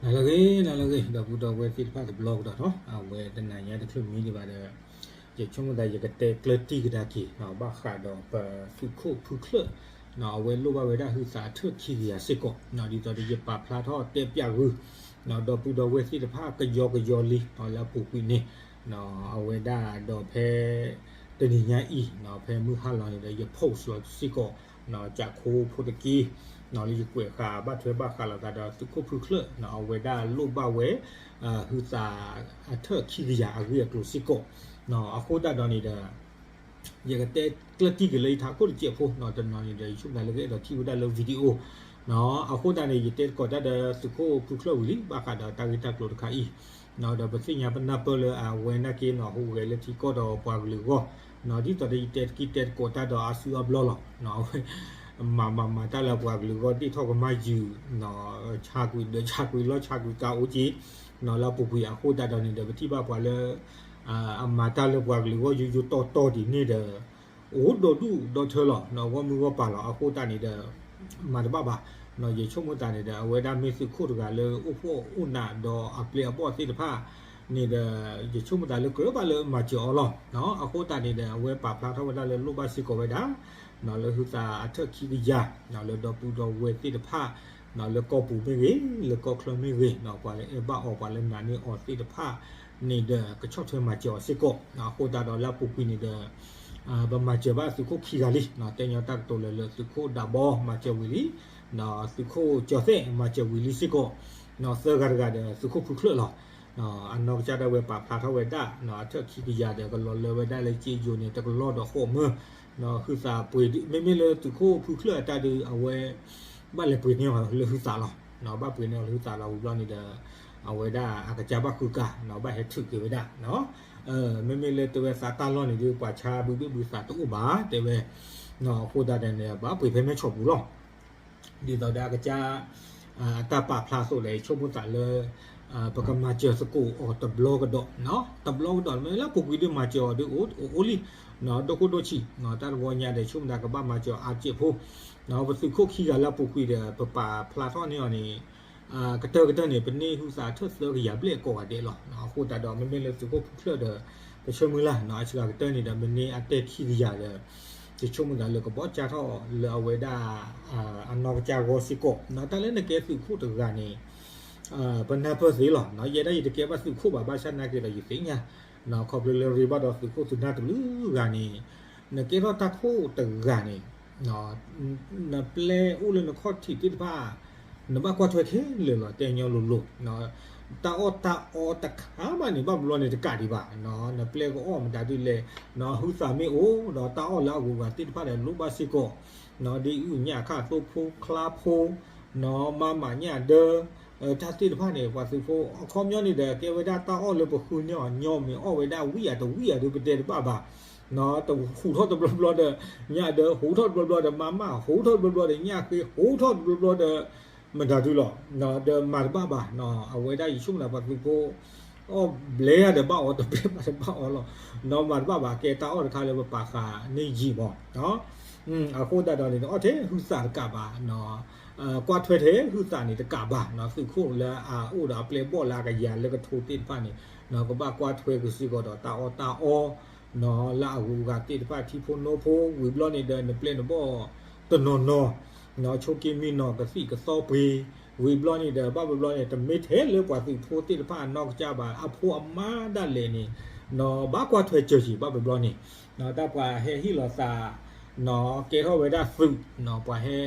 နၤလၢအဂ့ၤ နၤလၢအဂ့ၤ ဒီပုၢ်ဒီဝဲၢ်သ့ၣ်တဖၣ်တဘျီကဒီးနီၤ, အဝဲတနၤညါတချုးမံဒံးဘၣ်ဒီး ယဆိကမိၣ်သးယကတဲကျၢၢ်တံၢ်ကဒါက့ၤ ဘၣ်ဃးဒီးပသုးခိၣ်ဖုချၢၣ် အဝဲလိၣ်ဘၣ်ဝဲဒၣ်ဟုသးအထၢၣ်ခံကယၤစ့ၢ်ကီး, ဒ်သိးဒီးယပာ်ဖျါထီၣ်တဲပၠးဂုာ် ဒီပုၢ်ဒီဝဲၢ်သ့ၣ်တဖၣ်ကယီကယီလံ လၢအပူၤကွံာ်န့ၣ် အဝဲဒၣ်ဒီးဖဲ တနံၤညါအံၤ ဖဲမုၢ်ဟါလီၤန့ၣ်ဒီး ယ post လီၤစ့ၢ်ကီး ကးခိဖိတက့ၢ် လၢယကွဲးဃာ်ဘၣ်ထွဲဘၣ်ဃးလိာ်သးဒီးသုးခိၣ်ဖုချၢၣ် အဝဲဒၣ်လိၣ်ဘၣ်ဝဲ ဟုသးအထၢၣ်ခံကယၤအဂ့ၢ်အကျိၤစ့ၢ်ကီး, အဃိသတးဒီးန့ၣ်ဒီး ယကတဲကျၢၢ်တံၢ်က့ၤလၢယထးခိၣ်တစဲးဖိ တနီၤန့ၣ်ဒီး ယဆိကမိၣ်သးလၢကအဲၣ်ဒိးထံၣ်ဝဲဒၣ်လၢ video အဃိသတးန့ၣ် ယတဲသကိးတၢ်ဒီးသုးခိၣ်ဖုချၢၣ်ဝံၤလံ ဘၣ်ဃးဒီးတၢ်ဂ့ၢ်တၢ်ကျိၤတခါအံၤ, ဒီးပသ့ၣ်ညါပနၢ်ပၢၢ်လၢအဝဲနာ်က့နီၤ ဟူးဂဲၤလၢထံကီၢ်ဒီးပှၤကလုာ်အဂီၢ်, ဒ်သိးဒီးယတဲတက့ၢ်တဲသကိးတၢ်ဒီးအါစုအါဘျီလီၤ, အဝဲ မၤမၤမၤတၢ်လၢပှၤကလုာ်အဂီၢ် ဒ့ၣ်ထီၣ်ကမၣ်ယုာ် ဆါကွံာ်ဒၢးဆါကွံာ်လီၢ်ဆါကွံာ်ကါအိၣ်က့ၤ လၢအပူၤကွံာ်အဃိသတးဒီးန့ၣ်ဒီး ပထံၣ်ဘၣ်ပှၤလၢ အမၤတၢ်လၢပှၤကလုာ်အဂီၢ်ယိယိတီတီဒ်န့ၣ်ဒီး အိၣ်ဒီဒူၣ်ဒီထၢလီၤ, ဂီၢ်မုၢ်ဂီၢ်ပၤလီၤ. အဃိသတးန့ၣ်ဒီး မၤတဘၣ်ဘၣ်, ယဆိကမိၣ်သးန့ၣ်ဒီး အဝဲဒၣ်မ့ၢ်သုးခိၣ်တဂၤလၢအိၣ်ဖှီၣ်အိၣ်နးဒီးအပျဲၢ်အဘီၣ်သ့ၣ်တဖၣ်န့ၣ်ဒီး ယဆိကမိၣ်သးလၢကြၢးဘၣ်လၢမၤစၢၤအီၤလီၤ. အဃိသတးန့ၣ်ဒီး အဝဲပာ်ဖျါထီၣ်ဝဲဒၣ်လၢလိၣ်ဘၣ်စ့ၢ်ကီးဝဲဒၣ် လၢဟုသးအထၢၣ်ခံကယၤ လၢဒီပုၢ်ဒီဝဲၢ်သ့ၣ်တဖၣ် လၢကီၢ်ပူၤမ့ၢ်ဂ့ၤ လၢကီၢ်ချၢမ့ၢ်ဂ့ၤ ပှၤလၢအဲၣ်ဘၣ်အီၤ ပှၤလၢနာ်န့ၢ်အီၤသ့ၣ်တဖၣ်န့ၣ်ဒီး ကဆီၣ်ထွဲမၤစၢၤအီၤစ့ၢ်ကီး, အဃိသတးဒီးလၢအပူၤကွံာ်န့ၣ်ဒီး ပမၤစၢၤဘၣ်သုးခိၣ်ခံဂၤလံ, တဲညီတၢ်ကတိၤလၢလၢသုးခိၣ်ဒးဘီမၤစၢၤဝံၤလံ, သုးခိၣ်ကၠီၤသဲးမၤစၢၤဝံၤလံစ့ၢ်ကီး, သၢဂၤတဂၤဒီးသုးခိၣ်ဖုချၢၣ်လီၤ. အနီၢ်ကစၢ်ဒၣ်ဝဲပာ်ဖျါထီၣ်ဝဲဒၣ် အထၢၣ်ခံကယၤဒီးကလီၤလၢဝဲဒၣ်လၢကၠ့ယိၤန့ၣ် တကလီၢ်ဒီးဃိးမၢ, ဟုသးပှ့ၤ မ့မ့ၢ်လၢသုးခိၣ်ဖုချၢၣ်အတၢ်ဒုး အဝဲ ဘၣ်လဲၤပှ့ၤန့ၢ်အီၤလၢဟုသးလီၤ, ဘၣ်ပှ့ၤန့ၢ်အီၤလၢဟုသးလီၤဝံၤဘျီန့ၣ်ဒီး အဝဲဒၣ်အကစၢ်ဘၣ်ဃုကၤ ဘၣ်ဟဲထုးက့ၤဝဲဒၣ် မ့မ့ၢ်လၢတဲဝဲသးတၢ်လီၢ်န့ၣ်ဒုး ပှၤဆါဘုဘ့ၣ်ဘုသးတအိၣ်ဘၣ် တဲဝဲ, အဃိသတးဒီးန့ၣ် ဘၣ်ပှ့ၤဖဲမဲဆီးပူၤလီၤ. ဒ်သိးဒီးအကစၢ် အတၢ်ပာ်ဖျါအသိးဒီး ယဆိကမိၣ်သးလၢ ပကမၤစၢၤသကိးအီၤတဘျီကဒီး, တဘျီကဒီးလၢလၢပူၤကွံာ်ဒုးမၤစၢၤအီၤဒုးအိၣ်လံ, ဒိၣ်ခိၣ်ဒိၣ်ဆံး, တၢ်တဝီညါဒီး ယဆိကမိၣ်သးကဘၣ်မၤစၢၤအါစဲးဖိ, ပသုးခိၣ်ခံဂၤလၢအပူၤကွံာ်ဒီး ပပာ်ဖျါထီၣ်န့ၢ်အီၤန့ၣ် ကတၢၢ်ကတၢၢ်န့ၣ် ပန့ၢ်ဟုသးထၢၣ်သၢကယၤဘျဲၣ်ကိးဂၤဒဲးလီၤ. အဃိသတးဒီး မ့မ့ၢ်လၢသုးခိၣ်ဖုချၢၣ်ဒီး ပဆၢမုၢ်လၢ် အစှၤကတၢၢ်န့ၣ်ဒီး မ့ၢ်န့ၢ်အတဲခံကယၤဒီး ယဆိကမိၣ်သးလၢကဘီၣ်ကၢ်ထီၣ်လၢအဝဲဒၣ် အနီၢ်ကစၢ်ဂီၢ်စ့ၢ်ကီး, တၢ်လၢနကဲသုးခိၣ်တဂၤန့ၣ် ပနၢ်ပၢၢ်သ့လီၤ. ယဲဒၣ်ယတကဲဘၣ်သုးခိၣ်ဘၣ် ဘၣ်ဆၣ်နာ်က့ဒီးယသ့ၣ်ညါ ခီဖျိလၢရ့ဘၣ်ဒီးသုးခိၣ်သုးနၢ်တဘျုးဂၤန့ၣ် နကဲထီၣ်တၢ်ခိၣ်တဂၤန့ၣ် နပျဲအိၣ်လၢနခီၣ်ထံးသ့ၣ်တဖၣ် နဘၣ်ကွၢ်ထွဲခဲလၢာ်လီၤ တဲညီလိၤလိၤ တၢ်အီၣ်တၢ်အီတခါမးန့ၣ် ဘၣ်ဘျီန့ၣ်တကးဒံးဘၣ်, နပျဲကအီၣ်မတၤဒ်လဲၣ်, ဟုသးမ့ၢ်အိၣ်ဒီးတၢ်အီၣ်လၢအဂုၤအဂၤသ့ၣ်တဖၣ်ဒီးလိၣ်ဘၣ်စ့ၢ်ကီး, ဒ်အုၣ်ညၣ်ခၣ်သိဖိချါဖိ မၤမးညၣ်ဒၢ တၢ်သ့ၣ်တဖၣ်န့ၣ် ပှၤသုးဖိ အခီပညီန့ၣ်ဒီး ကဲဝဲဒၣ်တၢ်အီၣ်လၢပဃုန့ၢ်အီၤ ညီမ့ၢ်အီၣ်ဝဲဒၣ်ဝံအတဝံအဒုးပတဲတဘၣ်ဘၣ်, ဟူးထီၣ်တဘျီဘျီဒီး ညၣ်ဒၢ ဟူးထီၣ်တဘျီဘျီဒီး မၤမး ဟူးထီၣ်တဘျီဘျီဒီး ညၣ်ဃ့ ဟူးထီၣ်တဘျီဘျီဒီး မတၤဒုးလီၤ, ဒီးမၤတဘၣ်ဘၣ်, အဝဲဒၣ်ယဆိကမိၣ်သးပှၤသုးဖိ အီၣ်ဘျဲအါဒီးဘၣ်အီၤ တဘျဲဘၣ်ဒီးဘၣ်အီၤလီၤ, မၤတဘၣ်ဘၣ် ကဲတၢ်အီၣ်တခါလၢပပာ်ဃာ်န့ၢ်ယံာ်မး, အဃိသတးဒီးန့ၣ် အီၣ်ထဲဟုသးတကးဘၣ် ကွၢ်ထွဲထဲဟုသးန့ၣ်တကးဘၣ်, သုးခိၣ်လၢအအိၣ်ဒီးအပျဲၢ်ဘီၣ်လၢအကယၤလၢကထိသ့ၣ်တဖၣ်န့ၣ် ကဘၣ်ကွၢ်ထွဲက့ၤစ့ၢ်ကီးဒီးတၢ်အီၣ်တၢ်အီ လၢအဂုၤအဂၤသ့ၣ်တဖၣ် ထံဖိနိဖိ ဝံၤဘျီန့ၣ်ဒီး နပျဲၢ်နဘီၣ်တနီၤနီၤ ဆိက့မံနီၤ ကသံၣ်ကသီပှ့ၤ ဝံၤဘျီန့ၣ်ဒီး ဘၣ်ဘျီဘျီန့ၣ် တမ့ၢ်ထဲလၢပှၤသုးဖိသ့ၣ်တဖၣ်အနီၢ်ကစၢ်ဘၣ် အဖိအမါဒၣ်လဲာ်န့ၣ် ဘၣ်ကွၢ်ထွဲစၢၤက့ၤ ဘၣ်ဘျီဘျီန့ၣ် တၢ်ပှၤဟဲဟ့ၣ်လီၤသး ကဲထီၣ်ဝဲဒၣ်သုး ပှၤဟဲ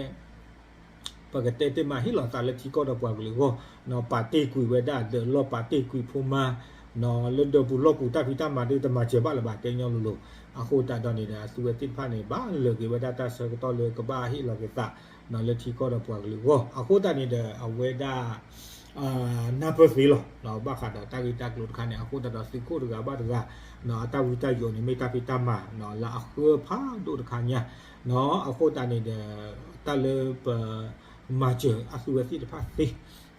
ပကတဲတ့ၢ်မး ဟ့ၣ်လီၤသးလၢထံကီၢ်ဒီးပှၤကလုာ်အဂီၢ်, ပာ်တ့ၢ်ကွံာ်ဝဲဒၣ်ဒၢးလီၢ် ပာ်တ့ၢ်ကွံာ်ဖိမါ, လၢဒၢးပူၤလီၢ်ပူၤတၢ်ဖံးတၢ်မၤဒုးတမၤစၢၤဘၣ်လၢၤဘၣ် တဲညီလိၤလိၤ, အဃိသတးဒီးန့ၣ်ဒီး အသုဝဲသ့ၣ်တဖၣ်န့ၣ် ဘၣ်လၢာ်က့ၤဝဲဒၣ်တၢ်ဆၢကတီၢ်လၢကဘၣ်ဟ့ၣ်လီၤက့ၤသး လၢထံကီၢ်ဒီးပှၤကလုာ်အဂီၢ်, အဃိသတးန့ၣ်ဒီး အဝဲဒၣ် နၢ်ပၢၢ်သ့လီၤ, ဘၣ်ဃးဒီးတၢ်ဂ့ၢ်တၢ်ကျိၤတခါန့ၣ် အဃိသတးဒီးသုးခိၣ်တဂၤဘၣ်တဂၤ အတၢ်ဝံတၢ်ယိးန့ၣ် မ့ၢ်တၢ်ဖံးတၢ်မၤ လၢအဃၢဖးဒိၣ်တခါညါ, အဃိသတးန့ၣ်ဒီး တၢ်လၢပ မၤစၢၤအသုဝဲသ့ၣ်တဖၣ်သ့,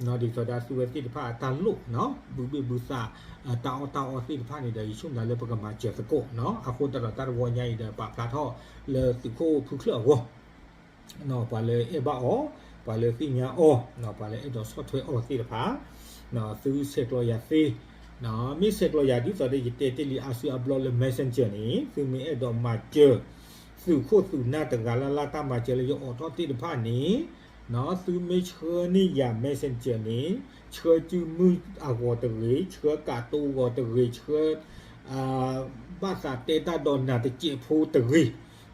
ဒ်သိးဒီးအသုဝဲသ့ၣ်တဖၣ်အတၢ်လိၣ် ဘုဘ့ၣ်ဘုသး တၢ်အီၣ်တၢ်အီသ့ၣ်တဖၣ်န့ၣ်ဒီး ယဆိကမိၣ်သးလၢပကမၤစၢၤသကိး, အဃိသတးဒီးတၢ်တဝီညါအံၤဒီး ပာ်ဖျါထီၣ်လၢသုးခိၣ်ဖုချၢၣ်အဂီၢ် ပှၤလၢအဲၣ်ဘၣ်အီၤ, ပှၤလၢသ့ၣ်ညါအီၤ, ပှၤလၢအဲၣ်ဒိးဆီၣ်ထွဲအီၤသ့ၣ်တဖၣ်, သုဆဲးကျိးယၤသ့, မ့ၢ်ဆဲးကျိးယၤဒ်သိးဒီး ယတဲတ့ၢ်လံအါစုအါဘျီလၢ Messenger န့ၣ် သုမ့ၢ်အဲၣ်ဒိးမၤစၢၤ သုးခိၣ်သုးနၢ်တဂၤလၢ်လၢ်တၢ်မၤစၢၤလၢယအိးထီၣ်သ့ၣ်တဖၣ်န့ၣ်, သုမ့ၢ်ဆှၢန့ၢ်ယၤ Messenger န့ၣ် ဆှၢစုမုၢ်အဂီၤတဂ့ၤ, ဆှၢကးတိၤအဂီၤတဂ့ၤ, ဆှၢ ဘၣ်သးတဲတၢ်ဒီးနၤတစဲးဖိတဂ့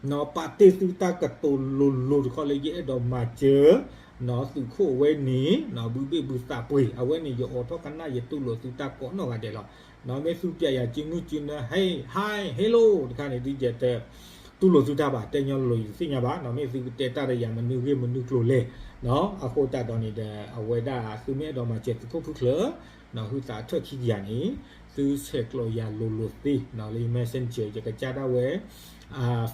ၤ, ပာ်တ့ၢ်သုတၢ်ကတိၤလိၤလိၤတခီလၢယအဲၣ်ဒိးမၤစၢၤ သုးခိၣ်အဝဲန့ၣ် ဘုဘ့ၣ်ဘုသးပှ့ၤ အဝဲန့ၣ် ယအိးထီၣ်ကနၣ် ယတူၢ်လိာ်သုတၢ်ကိးနီၢ်ဂၤဒဲးလီၤ. မ့ၢ်သုပျဲယၤစုမုၢ်စုနၢ ဟဲ ဟဲ ဟဲလိာ် တခါန့ၣ် ဒ်ယတတူၢ်လိာ်သုတၢ်ဘၣ်, တဲညီလိၤ ယတသ့ၣ်ညါဘၣ်, မ့ၢ်သုကတဲတၢ်ဒီးယၤမနုၤဂ့ၢ်မနုၤကျိၤလဲၣ်, အဃိသတးဒီးန့ၣ်ဒီး အဝဲဒၣ်သုမ့ၢ်အဲၣ်ဒိးမၤစၢၤသုးခိၣ်ဖုချၢ ဟုသးအထၢၣ်ခံကယၤန့ၣ် သုဆဲးကျိးယၤလိၤလိၤသ့ လၢ Messenger ယကစၢ်ဒၣ်ဝဲ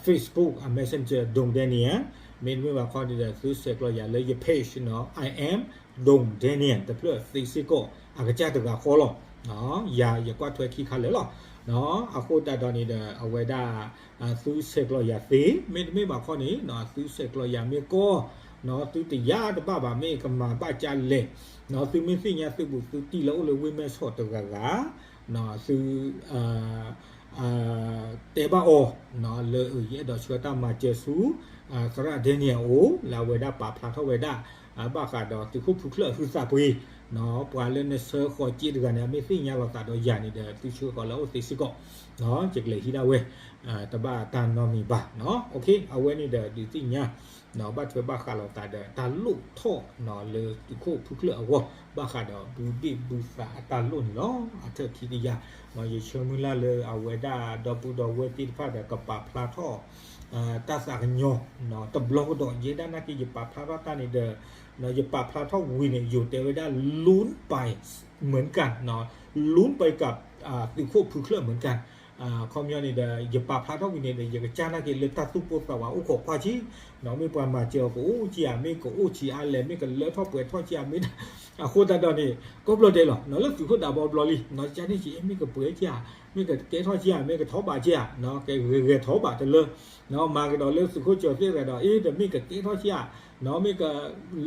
Facebook အ Messenger Dong Daniel, မ့တမ့ၢ်ဘၣ်ခီန့ၣ်ဒီး သုဆဲးကျိးယၤလၢယ page နီၤ I am Dong Daniel တဖျၢၣ်သ့စ့ၢ်ကီး အကစၢ်တဂၤဃီလီၤ. ယၤယကွၢ်ထွဲခံခါလၢာ်လီၤ. အဃိသတးဒီးန့ၣ်ဒီး အဝဲဒၣ် သုဆဲးကျိးယၤသ့, မ့တမ့ၢ်ဘၣ်ခီန့ၣ် သုဆဲးကျိးယၤမ့ၢ်ကီ, သုတယါတဘၣ်ဘၣ် မ့ၢ်ကမၤဘၣ်ကၢ်လဲၣ်, သုမ့ၢ်သ့ၣ်ညါသုးဘူးသုတံၢ်လၢအိၣ်လၢဝ့ၢ်မဲၢ်ဆီးတဂၤဂၤ သု တဲဘၣ်အီၤ လၢယအဲၣ်ဒိးဆှၢတၢ်မၤစၢၤဆူ သရၣ် Daniel အအိၣ် လၢအဝဲဒၣ်ပာ်ဖျါထီၣ်ဝဲဒၣ် ဘၣ်ဃးဒီးသုးခိၣ်ဖုချၢအဟုသးပှ့ၤ, ပှၤလၢနဆှၢဃီၤစ့တဂၤန့ၣ် အမ့ၢ်သ့ၣ်ညါလိာ်သးဒီးယၤန့ၣ်ဒီး သုဆှၢဃီၤလၢအအိၣ်သ့စ့ၢ်ကီး, ယကလဲၤဟံးဒၣ်ဝဲ တဘၣ်တၢ်နီတမံၤဘၣ်. အဝဲန့ၣ်ဒီးဒုးသ့ၣ်ညါ ဘၣ်ထွဲဘၣ်ဃးလိာ်သးဒီးတၢ်လိၣ်ထီၣ်လၢသုးခိၣ်ဖုချၢအဂီၢ် ဘၣ်ဃးဒီးဘုဘ့ၣ်ဘုသးအတၢ်လိၣ်န့ၣ်လီၤ. အထၢၣ်ခံကယၤ ယဆၢမုၢ်လၢ်လၢအဝဲဒၣ်ဒီပုၢ်ဒီဝဲၢ်သ့ၣ်တဖၣ်ဒီးကပာ်ဖျါထီၣ် တၢ်သးကညီၤ တဘျီကဒီး ယဲဒၣ်နာ်က့ ယပာ်ဖျါထီၣ်တၢ်န့ၣ်ဒီး ယပာ်ဖျါထီၣ်ဝံၤန့ၣ် ယိၤတဲဝဲဒၣ် လူပၢၢ် เหมือนกัน လူပၢၢ် က သုးခိၣ်ဖုချၢ เหมือนกัน ခီပညီန့ၣ်ဒီး ယပာ်ဖျါထီၣ်ဝံၤန့ၣ်ဒီး ယကစၢ်နာ်က့လၢတၢ်သူၣ်ပိၢ်သးဝးအိၣ်ခိးကွၢ်က့, မ့ၢ်ပှၤမၤစၢၤအီၤကအိၣ်က့ဧါ, မ့ၢ်ကအိၣ်ဆံးအါလဲၣ်, မ့ၢ်ကလၢထီၣ်ပှဲၤထီၣ်က့ဧါ, မ့ၢ် အဃိသတးဒီးန့ၣ် ကိးဘျီဒဲးလီၤ လၢသုးခိၣ်ဒးဘီဘျီလံ ကန့ၣ်က့ မ့ၢ်ကပှဲၤက့ဧါ, မ့ၢ်ကကဲထီၣ်က့ဧါ, မ့ၢ်ကထီၣ်ဘးက့ဧါ, ကဂဲၤဂဲၤထီၣ်ဘးတလၢ မၤကဒီးလၢသုးခိၣ်ကၠီၤသ့ၣ်တဂၤဒီး အ့ ဒီးမ့ၢ်ကကဲထီၣ်က့ဧါ, မ့ၢ်က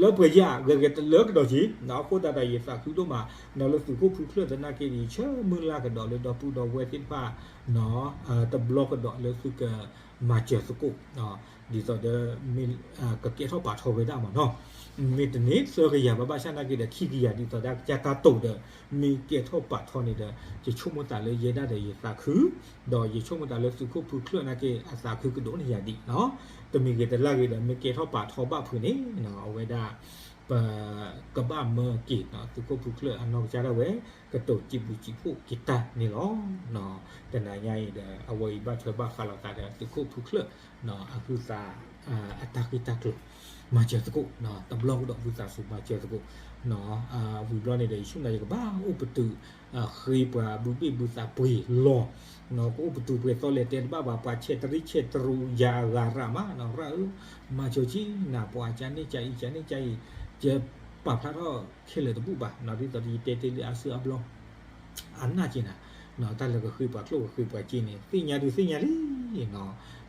လၢပှဲၤက့ဧါ, ဂဲၤဂဲၤတလၢကဒီးက့, အဃိသတးဒီးယသးခုဒိၣ်မး လၢသုးခိၣ်ဖုချၢသနာ်က့ ယဆၢမုၢ်လၢ်ကဒီးလၢဒီပုၢ်ဒီဝဲၢ်သ့ၣ်တဖၣ် တဘျီကဒီးလၢသုကမၤစၢၤသကိး ဒ်သိးဒီး မ့ၢ်ကကဲထီၣ်ပာ်ထီၣ်ဝဲဒၣ်မ့ၢ်နီၤ, မ့ၢ်တန့ၢ်သၢကယၤဘၣ်ဘၣ်ဆၣ်နာ်က့ဒီး ခံကယၤဒ်သိးဒီးကစၢ်တၢ်တိာ်ဒီး မ့ၢ်ကဲထီၣ်ပာ်ထီၣ်န့ၣ်ဒီး ယဆိကမိၣ်သးလၢယဲဒၣ်ဒီးယသးခု ဒီးယဆိကမိၣ်သးလၢသုးခိၣ်ဖုချၢနာ်က့ အသးခုကဒိၣ်န့ၢ်ယၤဒံးနီၤ, တမံၤဂ့ၤတလၢ်ဂ့ၤဒီး မ့ၢ်ကဲထီၣ်ပာ်ထီၣ်ဘၣ်ဖုးန့ၣ် အဝဲဒၣ် ပ ကဘၣ်မၢက့ၤ သုးခိၣ်ဖုချၢအနီၢ်ကစၢ်ဒၣ်ဝဲ ကတိၤစံးဘျုးစံးဖှိၣ်က့ၤတၢ်န့ၣ်လီၤ. တနၤညါအံၤဒီး အဝဲအံၤဘၣ်ထွဲဘၣ်ဃးလိာ်သးဒီးသုးခိၣ်ဖုချၢ အဟုသး အတၢ်ဂ့ၢ်တၢ်ကျိၤ မၤစၢၤသကိး တဘျီကဒီးဝံသးစူၤမၤစၢၤသကိး ဝံၤဘျီန့ၣ်ဒီး ယဆိကမိၣ်ယကဘၣ်အိၣ်ပတုာ် ဃ့ပှၤဘုဘ့ၣ်ဘုသးပှ့ၤလီၤ ကအိၣ်ပတုာ်ပှဲၤသီလဲၣ်တဲတဘၣ်ဘၣ် ပှၤဆဲးတရံးဆဲးတရူးယၤအဂၤရၣ်မး ရၣ်ဧၢ မၤစၢၤက့ၤနၤ ပှၤကန့ၣ်ကအံၤ ကန့ၣ်ကအံၤ ယပာ်ဖျါထီၣ်ခဲလၢာ်တဘူၣ်ဘၣ် ဒ်သိးဒီးယတဲတ့ၢ်လံအါစုအါဘျီ အနၢ်က့ၤနၤ တၢ်လၢကဃ့ပှၤကျိၣ်ကဃ့ပှၤစ့န့ၣ် သ့ၣ်ညါဒုးသ့ၣ်ညါလံ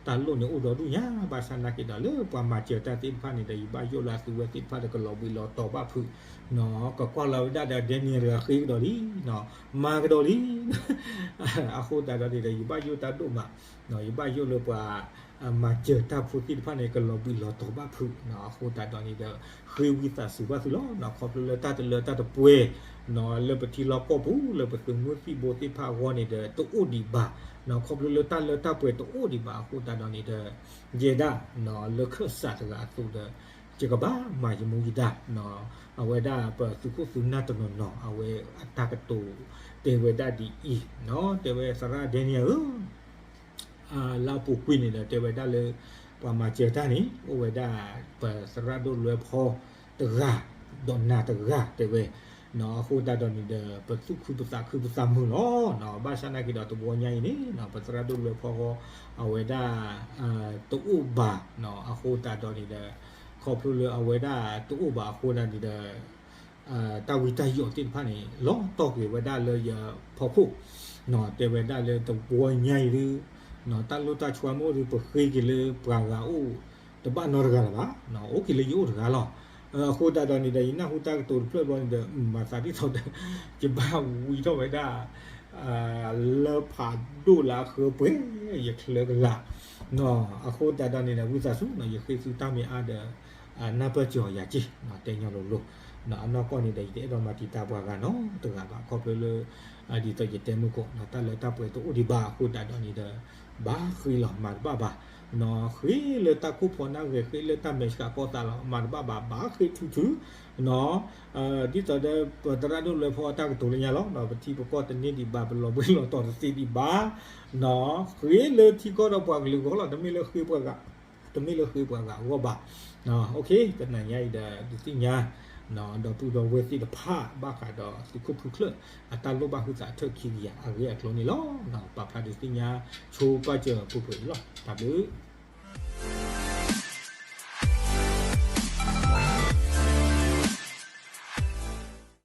တၢ်လိၣ်န့ၣ်အိၣ်ဒီဒူၣ်ညါ ဘၣ်ဆၣ်နာ်က့ဒီးလၢပှၤမၤစၢၤတၢ်သ့ၣ်တဖၣ်န့ၣ်ဒီး ယဘၣ်ယိၣ်လၢအသုဝဲသ့ၣ်တဖၣ်ဒီးကလီၤဘှံးလီၤတီၤဘၣ်ဖုး ကကွၢ်လီၤဝဲဒၣ်ဒီး Daniel တဂၤဃ့ကဒီးလံ မၤကဒီးလံ အဃိသတးဒီးန့ၣ်ဒီး ယဘၣ်ယိၣ်တၢ်ဒိၣ်မး ယဘၣ်ယိၣ်လၢပှၤ မၤစၢၤတၢ်ဖိသ့ၣ်တဖၣ်န့ၣ် ကလီၤဘှံးလီၤတီၤဘၣ်ဖုး အဃိသတးဒီးန့ၣ်ဒီး ဃ့ဝံသးစူၤဘၣ်သုလီၤ ခီဖျိလၢတၢ်တလၢတၢ်တပှဲၤ လၢပထံလီၢ်ကီၢ်ပူၤ လၢပသုးမုၢ်သံၣ်ဘိသ့ၣ်တဖၣ်အဂီၢ်န့ၣ်ဒီး တအိၣ်ဒံးဘၣ် ခီဖျိလၢတၢ်လၢတၢ်ပှဲၤတအိၣ်ဒံးဘၣ်အဃိသတးဒီးန့ၣ်ဒီး ယဲဒၣ် လၢခၢၣ်စးတဂၤအသိးဒီး ယကဘၣ်မၤယမူယဒါ အဝဲဒၣ်ပသုးခိၣ်သုးနၢ်တနီၤနီၤ အဝဲအတၢ်ကတိၤတဲဝဲဒၣ်ဒ်အံၤ တဲဝဲသရၣ် Daniel ဧၢ လၢအပူၤကွံာ်န့ၣ်ဒီး တဲဝဲဒၣ်လၢ ပှၤမၤစၢၤတၢ်န့ၣ် အိၣ်ဝဲဒၣ် ပသရၣ်ဒိၣ်လွဲဖီတဂၤ ဒီးနၤတဂၤ တဲဝဲ အဃိသတးဒီးန့ၣ်ဒီး ပသူၣ်ခုပသးခုပသးမုာ်လီၤ ဘၣ်ဆၣ်နာ်က့ဒီးတဘျီညါအံၤန့ၣ် ပသရၣ်ဒိၣ်လွဲဖီဃီ အဝဲဒၣ် တအိၣ်ဘၣ် အဃိသတးဒီးန့ၣ်ဒီး ခီဖျိလၢအဝဲဒၣ်တအိၣ်ဘၣ်အဃိသတးန့ၣ်ဒီး တၢ်ဝံတၢ်ယိးသ့ၣ်တဖၣ်န့ၣ် လီၤတီၢ်က့ၤဝဲဒၣ်လၢယဖီခိၣ် တဲဝဲဒၣ်လၢတဘျီညါအံၤဒုး တၢ်လိၣ်တၢ်ဆှါမ့ၢ်အိၣ်ဒုး ပဃ့က့ၤလၢပှၤဂၤအိၣ်တဘၣ်နီတဂၤလၢၤဘၣ် အိၣ်က့ၤလၢယအိၣ်တဂၤလီၤ အဃိသတးဒီးန့ၣ်ဒီး ယနၢ်ဟူတၢ်ကတိၤတဖျၢၣ်ဘျီန့ၣ်ဒီး မၤသးဒ်သိးဒီး ယဘၣ်ဝံထီၣ်ဝဲဒၣ် လၢဖးဒိၣ်လၢအဃၢပှဲၤ ယချၢကလာ်, အဃိသတးဒီးန့ၣ်ဒီး ဝံသးစူၤနီၤ ယဃ့သုတၢ်မ့ၢ်အါဒီး နၢ်ပၢၢ်စၢၤအီၤယၤက့ၢ် တဲညီလိၤလိၤ, အနီၢ်ကီၢ်န့ၣ်ဒီး ယတအဲၣ်ဒိးမၤတံာ်တာ်ပှၤဂၤနီတဂၤဘၣ် ခီဖျိလၢ ဒ်သိးယတဲမုၢ်ကီး တၢ်လၢတၢ်ပှဲၤတအိၣ်ဒံးဘၣ်အဃိသတးဒီးန့ၣ်ဒီး ဘၣ်ဃ့လီၤမၤတဘၣ်ဘၣ်, ဃ့လၢတၢ်ခိၣ်ဖီနၢ်ဂဲၤ ဃ့လၢတၢ်မဲာ်ဆှးကီၢ်သးလီၤ မၤတဘၣ်ဘၣ် ဘၣ်ဃ့ထုထု ဒ်သိးဒီး ပသရၣ်ဒိၣ်လွဲဖီအတၢ်ကတိၤလၢညါလီၤ ပထံပကီၢ်တန့ၢ်ဒံးဘၣ် ပလီၤဘှံးလီၤတီၤတသ့ဒံးဘၣ်, ဃ့လၢထံကီၢ်ဒီးပှၤကလုာ်အဂီၢ်လီၤ တမ့ၢ်လၢဃ့ပှၤဂၤ တမ့ၢ်လၢဃ့ပှၤဂၤအဂီၢ်ဘၣ်, တနၤညါအံၤဒီး ဒုးသ့ၣ်ညါ ဒီပုၢ်ဒီဝဲၢ်သ့ၣ်တဖၣ် ဘၣ်ဃးဒီးသုးခိၣ်ဖုချၢၣ် အတၢ်လိၣ်ဘၣ်ဟုသးအထၢၣ်ခံကယၤအဂ့ၢ်အကျိၤန့ၣ်လီၤ. ပာ်ဖျါဒုးသ့ၣ်ညါ ဆိပာ်စၢၤပှဲၤပှဲၤအံၤလီၤ. တၢ်ဘျုး